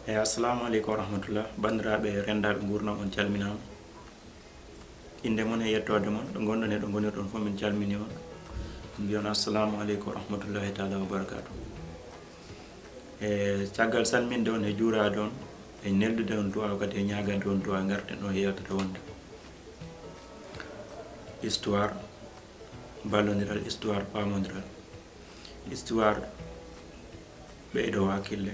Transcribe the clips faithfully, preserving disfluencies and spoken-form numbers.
Eyi, assalamu aleykum wa rahmatullah. Banndiraaɓe renndaaɓe nguurndam, on calminaama. Innde mon e yettoode mon, ɗo ngonɗon e ɗo ngonirɗon fof, min calminii on. Min mbiy on assalamu aleykum wa rahmatullahi taala wa barakaatu. E caggal salminde on e juuraade on, e neldude on duwaaw, kadi e ñaagaade on duwaaw, ngarten ɗo e yewtere wonde histoire ballondiral, histoire paamondiral, histoire ɓeydo hakkille.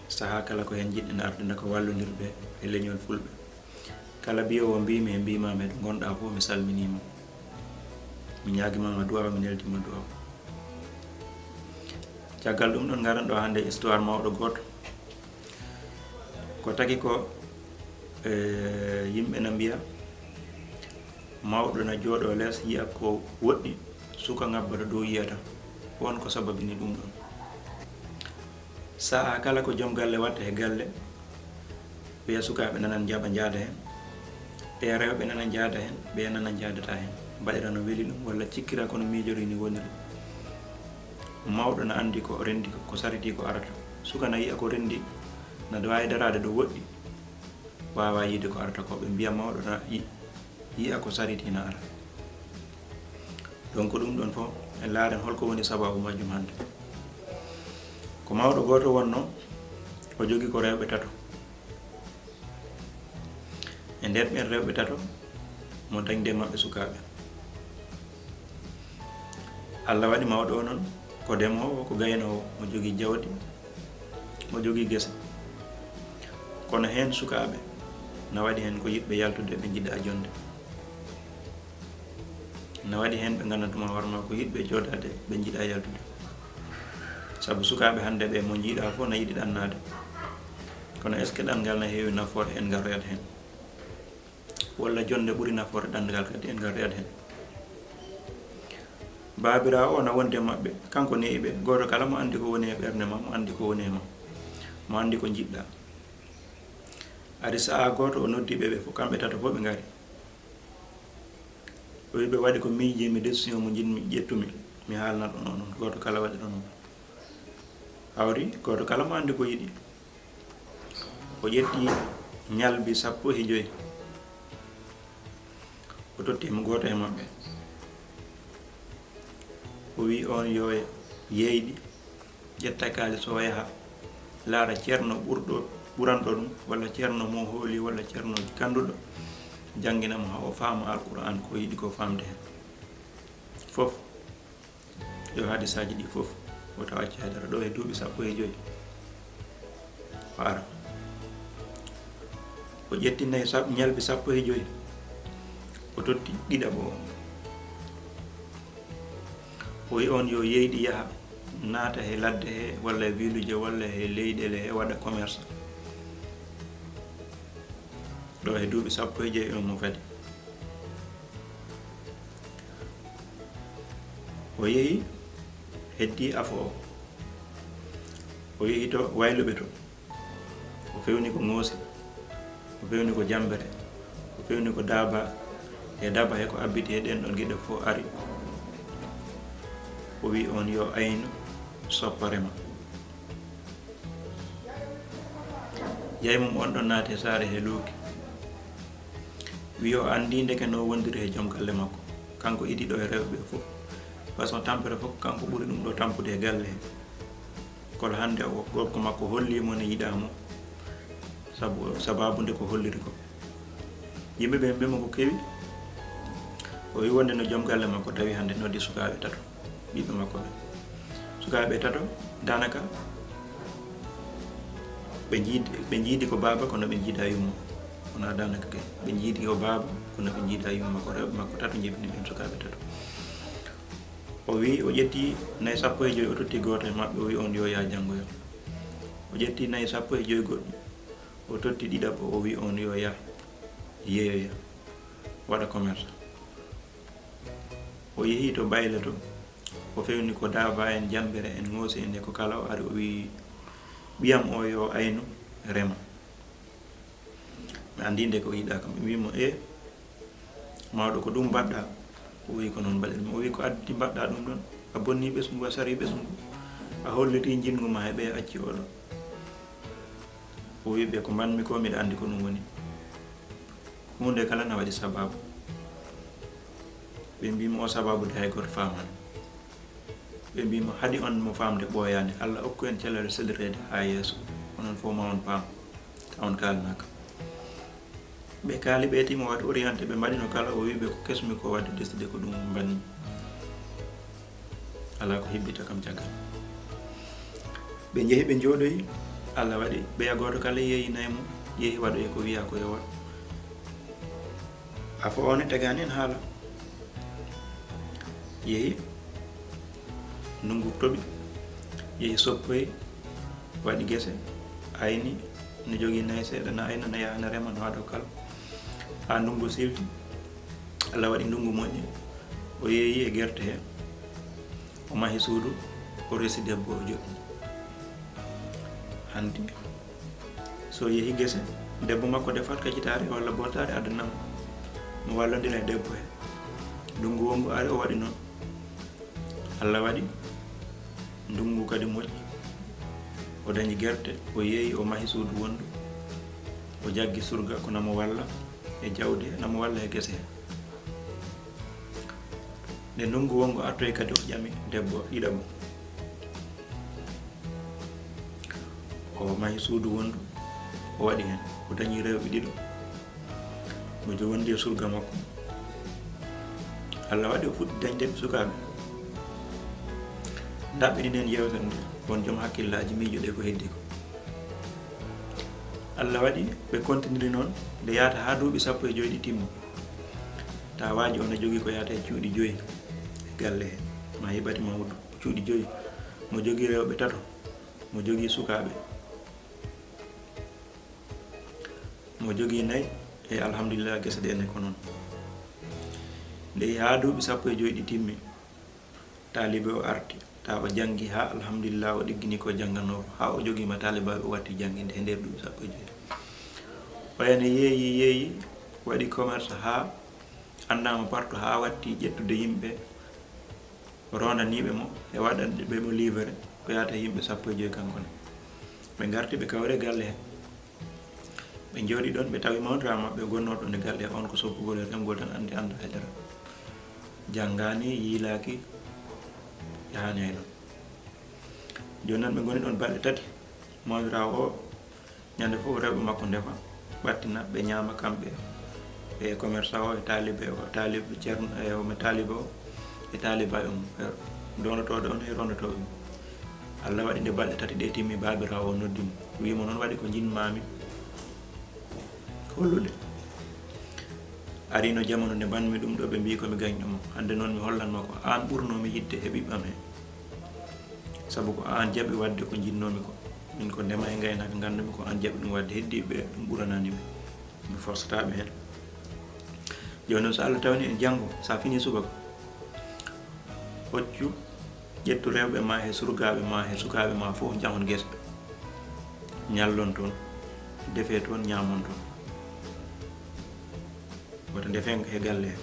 Sahaa kala ko heen njiɗɗen arde, nde ko wallondirɓe e leñol Fulɓe. Kala mbiyoowo mbiimi e mbiimaami e ɗo ngonɗaa fof, mi salminiima. Mi ñaagimaama duwaaw, mi neldiima duwaaw. Caggal ɗum ɗon, ngaren ɗo hannde histoire mawɗo gooto. Ko tagi ko, e, yimɓe na mbiya, mawɗo na jooɗo lees, yiya ko woɗɗi, suka ngabbata dow yiyata. Won ko sababini ɗum ɗon. Sahaa kala ko joom galle watta e galle, ɓeya sukaaɓe nana njaɓa njaada heen, ɓeya rewɓe nana njaada heen, ɓeya nana njaadata heen. Mbaɗira no weli ɗum, walla cikkira ko no miijori ni woniri. Mawɗo na anndi ko renndi, ko sariti ko arata. Suka na yiya ko renndi, na waawi daraade ɗo woɗɗi, waawa yiide ko arata ko. Ɓe mbiya mawɗo na yi-, yiya ko sariti na ara. Donc, ɗum ɗon fof, en laaren hol ko woni sababu majjum hannde. Ko mawɗo gooto wonno, o jogi ko rewɓe tato. E nder ɓen rewɓe tato, mo dañde maɓɓe sukaaɓe. Allah waɗi mawɗo o noon ko demoowo, ko gaynoowo, mo jogii jawdi, mo jogii gese. Kono heen sukaaɓe na waɗi heen ko yiɗɓe yaltude, ɓe njiɗaa jonde. Na waɗi heen ɓe nganndantu ma hoore ma ko yiɗɓe jooɗaade, ɓe njiɗaa yaltude. Sabu sukaaɓe hannde ɓe mo njiiɗaa fof na yiɗi ɗannaade. Kono est-ce que ɗanngal na heewi nafoore en ngaroyat heen? Walla jonde ɓuri nafoore ɗanngal kadi en ngaroyat heen? Baabiraawo o na wondi e maɓɓe, kanko ne'i ɓe, gooto kala mo anndi ko woni e ɓernde ma, mo anndi ko woni e ma, mo anndi ko njiɗɗaa. Ari sahaa gooto o noddi ɓe, ɓe fof, kamɓe tato fof ɓe ngari. O wi ɓe, waɗi ko miijimi, décision mo njiɗmi, ƴettumi, mi haalna ɗon onon, gooto kala waɗi ɗon on. Hawri, gooto kala mo anndi ko yiɗi. O ƴetti ñalbi sappo e joy. O totti mo gooto e maɓɓe. O wi on yo yeeyɗi, ƴetta kaalis o yaha, laara ceerno ɓurɗo, ɓuranɗo ɗum, walla ceerno mo hooli, walla ceerno gannduɗo, janngina mo haa o faama Alquraan, ko yiɗi ko faamde heen. Fof, yo hadisaaji ɗi fof, o tawa accaa dara ɗo e duuɓi sappo e joy. O ara. O ƴetti nayi sap-, ñalbi sappo e joy. O totti ɗiɗaɓo o. O wi on yo yeeyɗi yaha, naata he ladde he, walla e village, walla he leyɗeele he, waɗa commerce. Ɗo e duuɓi sappo e joy on mo kadi. O yehi, heddi afo o. O yehi to wayluɓe to. O fewni ko ŋoosi, o fewni ko jambere, o fewni ko daaba, e daba he ko abbiti he ɗen ɗon geɗe fof ari. O wi on yo aynu soppa rema. Yayi mum on ɗon naati e saare he luuki. Wi o anndi ndeke no wondiri he joom galle makko. Kanko idi ɗo e rewɓe fof. Façon tampere fof, kanko ɓuri ɗum ɗo tampude e galle he. Kono hannde o, gorko makko holli mo ne yiɗaa mo. Sabu, sababu nde ko holliri ko. Yimɓe ɓe mbiyamo ko kewi. O wi wonde no joom galle makko tawi hannde noddi sukaaɓe tato, ɓiɓɓe makko ɓe. Sukaaɓe tato, daanaka ɓe njiidi, ɓe njiidi ko baaba, kono ɓe njiida yumma. Wonaa daanaka kay. Ɓe njiidi ko baaba, kono ɓe njiida yumma. Ko rewɓe makko tato njibini ɓen sukaaɓe tato. O wi, o ƴetti nayi sappo e joy, o totti gooto e maɓɓe, o wi on yo yaa janngoyo. O ƴetti nayi sappo e joy goɗɗi, o totti ɗiɗaɓo, o wi on yo yaa yeeyoya, waɗa commerce. O yehi to bayle to, o fewni ko daaba en, jambere en, ŋoosi en e ko kala, o ari o wi ɓiyam o yo aynu rema. Mi anndi nde ko yiɗaa kam. Ɓe mbii mo, "E, mawɗo, ko ɗum mbaɗɗaa?" O wi, "Ko noon mbaɗirmi." O wi, "Ko addi mbaɗɗaa ɗum ɗon? A bonnii ɓesngu, a sarii ɓesngu, a hollitii njinngu ma he ɓe acci oɗo." O wi ɓe, "Ko mbanmi ko, miɗa anndi ko ɗum woni. Huunde kala na waɗi sabaabu." Ɓe mbi mo, "O sabaabu de hay gooto faamaani." Ɓe mbi mo, "Haɗi on mo faamde ɓooyaani, Alla okku en cellal sellireede haa yeeso, onon fof ma on paam, tawa on kaalanaaka." Ɓe kaali, ɓe timo waɗi orienté, ɓe mbaɗino kala, o wi ɓe, "Ko kesmi ko waɗde décidé ko ɗum mbanmi. Alaa ko hebbita kam caggal." Ɓe njehi, ɓe njooɗoyi, Alla waɗi, ɓeya gooto kala yeeyi nayi mum, yehi waɗoyi ko wiya ko yo waɗ. Afo o ne tegaani en haala. Yehi, ndunngu toɓi, yehi soppoyi, waɗi gese, ayni, no jogii nayi seeɗa, na ayna, na yaha, na rema, no waɗa kala. Haa ndunngu silti, Alla waɗi ndunngu moƴƴi, o yeeyi e gerte he, o mahi suudu, o resi debbo, o joɗɗini. Hanti, so yehi gese, debbo makko defat kacitaare walla bootaare, addanamo, mo wallondira e debbo he. Ndunngu wonngu ari, o waɗi noon. Alla waɗi, ndunngu kadi moƴƴi. O dañi gerte, o yeeyi, o mahi suudu wonndu. O jaggi surga ko na mo walla e jawdi he, na mo walla e gese he. Nde ndunngu wonngu artoyi kadi, o ƴami debbo ɗiɗaɓo. O mahi suudu wonndu, o waɗi heen. O dañi rewɓe ɗiɗo. O jo-, wondi e surga makko. Alla waɗi o fuɗɗi dañde ɓe sukaaɓe. Ndaɓɓiɗinen yeewtere nde, on joom hakkillaaji, miijoɗee ko heddi ko. Alla waɗi ɓe kontiniri noon, nde yahata haa duuɓi sappo e joy ɗi timma. Tawa waaji o ne jogii ko yahata e cuuɗi joy e galle he. Ma yi bâtiment o cuuɗi joy. Mo jogii rewɓe tato, mo jogii sukaaɓe, mo jogii nayi, e alhamdulillah, gese ɗe ne ko noon. Nde yahi haa duuɓi sappo e joy ɗi timmi, taalibe o arti, tawa o janngi haa alhamdulillah, o ɗiggini ko jannganoo, haa o jogiima taalibaaɓe, o watti jannginde he nder duuɓi sappo e joy. Oya ne yeeyi, yeeyi, waɗi commerce haa anndaama partout, haa watti ƴettude yimɓe, rondaniiɓe mo e waɗande ɓe mo livre, ko yahata e yimɓe sappo e joy kanko ne. Ɓe ngarti, ɓe kawri e galle he. Ɓe njooɗi ɗoon, ɓe tawi mawniraawo maɓɓe gonnoo ɗoon e galle he, on ko soppugol e remgol tan, anndi annda haydara. Janngaani, yiilaaki, yahaani hay ɗoon. Jooni noon ɓe ngoni ɗoon balɗe tati. Mawniraawo o, ñande fof rewɓe makko ndefa, ɓattina, ɓe ñaama kamɓe, e commerçant o, e taalibe o, taalibe ceerno, e o, taalibe o, e taalibaaɓe mum, e dondotooɗo on, e rondotooɓe mum. Alla waɗi nde balɗe tati ɗe timmi, baabiraawo o noddi mo, wii mo, "Noon waɗi ko njiɗmaami hollude. Arino jamanu nde mbanmi ɗum ɗo, ɓe mbii ko mi gañɗo mo. Hannde noon mi hollan ma ko aan ɓurnoomi yiɗde e ɓiɓɓam he. Sabu ko aan jaɓi waɗde ko njiɗnoomi ko. Min ko ndema e ngaynaaka nganndu-mi, ko aan jaɓi ɗum waɗde. Heddiiɓe ɓe, ɗum ɓuranaani ɓe. Mi forsataa ɓe heen. Jooni noon, so Alla tawni en janngo, so a finii subaka, hoccu, ƴettu rewɓe ma he surgaaɓe ma he sukaaɓe ma fof, njahon gese. Ñallon toon, defee toon, ñaamon toon. Wota ndefen he galle he."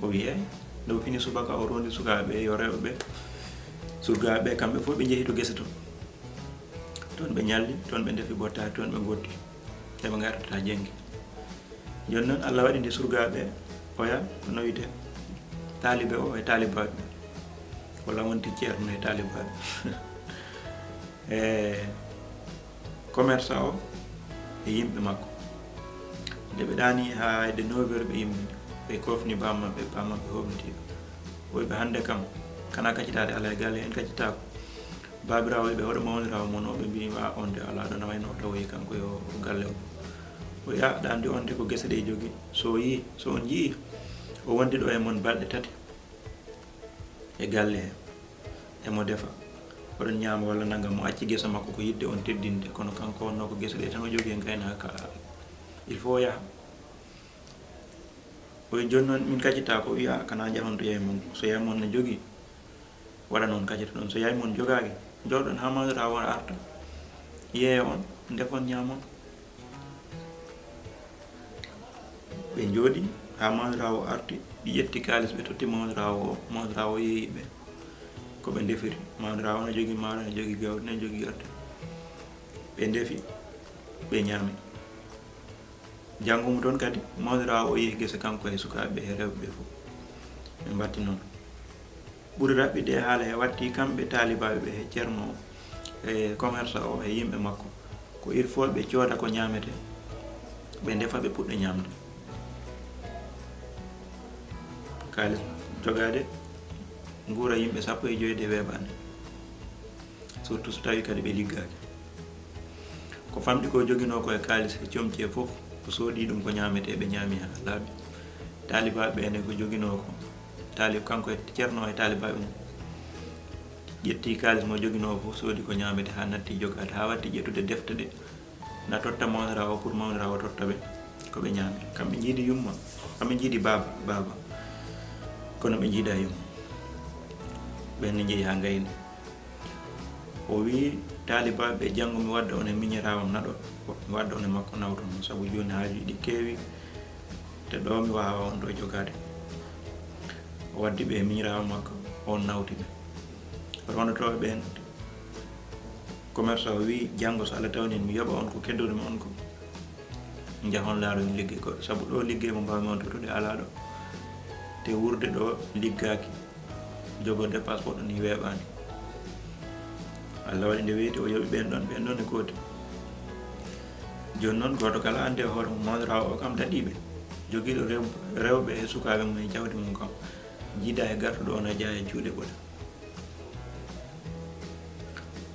O wi, "Eey." Nde o fini subaka, o rondi sukaaɓe, yo rewɓe ɓe, surgaaɓe ɓe, kamɓe fof ɓe njehi to gese to. Toon ɓe ñalli, toon ɓe ndefi bottaari, toon ɓe ngotti. Nde ɓe ngartata jennge. Jooni noon, Alla waɗi nde surgaaɓe oya, no wiyetee, taalibe o e taalibaaɓe. Walla wonti ceerno e taalibaaɓe. E commerçant o e yimɓe makko. Nde ɓe ɗaani haa hedde neuf heures ɓe immii, ɓe koofni baaba maɓɓe, baaba maɓɓe hoɓniti ɓe. O wi ɓe, "Hannde kam, kanaa kaccitaade alaa e galle, en kaccitaako." Baabiraawo wi ɓe, "Hoɗo mawniraawo mon o?" Ɓe mbii, "Wa on de alaa ɗo, na wayno o tawoyi kanko yo galle o." O wi, "A, ɗa anndi on de ko gese ɗe jogii. So o yii, so on njii, o wondi ɗo e mon balɗe tati e galle he, emo defa, oɗon ñaama walla nanngam, mo acci gesa makko ko yiɗde on teddinde, kono kanko wonnoo ko gese ɗe tan o jogii e ngaynaaka, il faut o yaha." O wi, "Jooni noon min kaccitaako." O wi, "A, kanaa njahon to yahi mon, so yahi mon ne jogii, waɗa noon kaccita ɗon. So yahi mon jogaaki, njooɗon haa mawniraawo o arta, yeeya on, ndefon, ñaamon." Ɓe njooɗi haa mawniraawo arti, ɓe ƴetti kaalis, ɓe totti mawniraawo o, mawniraawo yeeyi ɓe ko ɓe ndefiri. Mawniraawo ne jogii maaro, ne jogii gawri, ne jogii gerte. Ɓe Ɓe ndefi, ɓe ñaami. Janngo mum toon kadi, mawniraawo o yehi gese, kanko e sukaaɓe ɓe e rewɓe ɓe fof. Ɓe mbaɗti noon. Ɓuri raɓɓiɗde e haala he, waɗti kamɓe taalibaaɓe ɓe e ceerno o e commerçant o e yimɓe makko, ko il faut ɓe cooda ko ñaametee, ɓe ndefa, ɓe puɗɗa ñaamde. Kaalis jogaade nguura yimɓe sappo e joy de weeɓaani, surtout so tawii kadi ɓe liggaaki. Ko famɗi ko joginoo ko e kaalis e comci e fof, o soodii ɗum ko ñaametee, ɓe ñaami haa laaɓi. Taalibaaɓe ɓe ne ko joginoo ko, taalib-, kanko e ceerno o e taalibaaɓe mum, ƴetti kaalis mo joginoo fof, soodi ko ñaametee haa natti jogaade, haa watti ƴettude defte ɗe, na totta mawniraawo, pour mawniraawo totta ɓe ko ɓe ñaami. Kamɓe njiidi yumma, kamɓe njiidi baaba, baaba, kono ɓe njiidaa yumma. Ɓeen ne njehi haa ngayni. O wii taalibaaɓe ɓe, "Janngo mi wadda on e miñiraawo am naɗo, mi wadda on e makko nawton mo, sabu jooni haajuuji ɗi keewi, te ɗo mi waawaa on ɗo jogaade." O waddi ɓe e miñiraawo makko, on nawti ɓe. Rondotooɓe ɓeen, commerçant o wii, "Janngo so Allah tawni mi yoɓa on ko keddori-mi on ko, njahon laaroyon liggey goɗɗo, sabu ɗo liggey mo mbaawmi on tottude alaa ɗo, te wuurde ɗo liggaaki." Jogorde passeport ni weeɓaani. Allah waɗi nde weeti, o yoɓi ɓeen ɗoon, ɓeen ɗoon e kooti. Jooni noon, gooto kala anndi e hoore mum, mawniraawo o kam daɗii ɓe. Jogiiɗo rew-, rewɓe e sukaaɓe mum e jawdi mum kam, jiidaa e gartuɗo o na jeyaa e juuɗe ɓoɗe.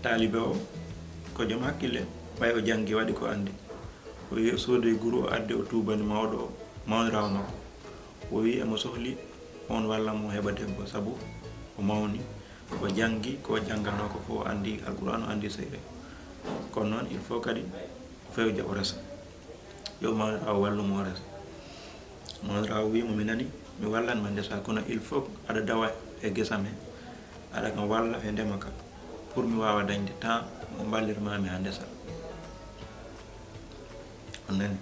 Taalibe o ko joom hakkille, ɓay o janngi, waɗi ko anndi. O yehi, o soodi guru, o addi, o tuubani mawɗo o, mawniraawo makko. O wii emo sohli oon walla mo heɓa debbo, sabu o mawni, o janngi ko jannganoo ko fof, o anndi Alquraan, o anndi seyre. Kono noon, il faut kadi o fewja, o resa. Yo mawniraawo wallu mo, o resa. Mawniraawo wii mo, "Mi nani, mi wallan ma ndesa, kono il faut aɗa dawa e gesam he. Aɗa kam walla he ndema ka, pour mi waawa dañde temps mo mballirmaami haa ndesa." On nani?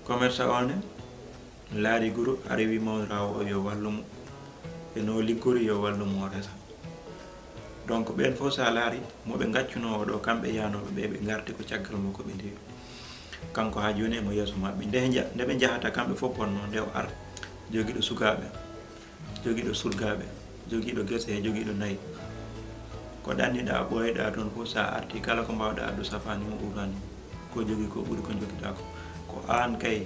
Commerçant o ne laari guru, ari wii mawniraawo o yo wallu mo. E no liggori, yo wallu mo, o resa. Donc, ɓeen fof, so a laari, mo ɓe ngaccunoo o ɗo, kamɓe yaanooɓe ɓe, ɓe ngarti ko caggal makko, ɓe ndewi. Kanko haa jooni emo yeeso maɓɓe. Nde nja-, nde ɓe njahata kamɓe fof, wonnoo nde o ara, jogiiɗo sukaaɓe, jogiiɗo surgaaɓe, jogiiɗo gese, jogiiɗo nayi. Ko ɗanniɗaa, ɓooyɗaa toon fof, so a artii, kala ko mbaawɗaa addu safaani mo, ɓuraani. Ko jogii ko ɓuri ko njogiɗaa ko. Ko aan kay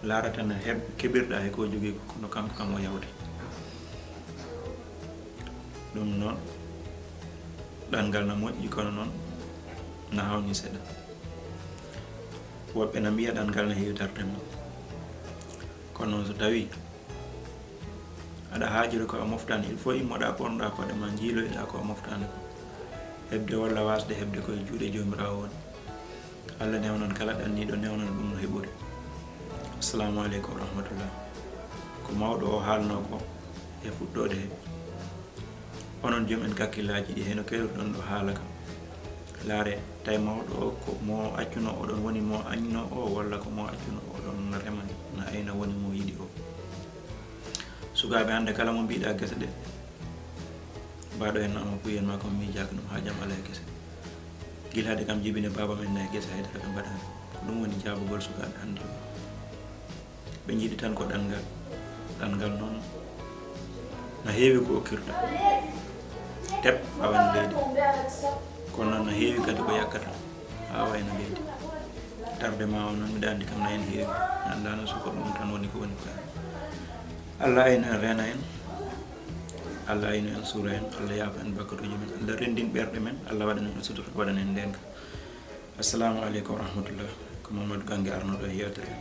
laarata na heɓ-, keɓirɗaa he ko jogii ko, kono kanko kam o yawta. Ɗum noon, ɗanngal na moƴƴi, kono noon na hawni seeɗa. Woɓɓe na mbiya ɗanngal na heewi tardema. Kono noon, so tawii aɗa haajori ko a moftaani, il faut immoɗaa, ɓornoɗaa koɗe ma, njiiloyɗaa ko a moftaani ko. Heɓde walla waasde heɓde ko e juuɗe Joomiraawo woni. Allah newnan kala ɗanniiɗo, newnan ɗum no heɓori. Assalamu aleykum wa rahmatullah. Ko mawɗo o haalnoo ko e fuɗɗoode he. Onon joom en kakkillaaji ɗi, heno keɗoton ɗo haala kam. Laare, tawi mawɗo o ko mo accunoo oɗon woni mo añnoo o, walla ko mo accunoo oɗon rema na ayna woni mo yiɗi o? Sukaaɓe hannde, kala mo mbiɗa gese ɗe, mbaɗo en ama puyen ma, ko miijaaka ɗum haa jam ala e gese. Gila hade kam jibine baaba men na e gese, haydara ɓe mbaɗaani. Ko ɗum woni jaabugol sukaaɓe hannde. Ɓe njiɗi tan ko ɗanngal. Ɗanngal noon na heewi ko okkirta. Teɓ awa ene leydi. Kono noon na heewi kadi ko yakkata. Awa ene leydi. Tardema o noon, miɗa anndi kam na heen heewi. Mi anndaano so ko ɗum tan woni ko woni ko. Allah aynu en, reena en. Allah aynu en, suura en. Allah yaafa en bakkatuuji men. Allah renndin ɓerɗe men. Allah waɗana en sutura, waɗana en ndeenka. Assalamu aleykum wa rahmatullah. Ko Mamadou Gange arnooɗo e yewtere.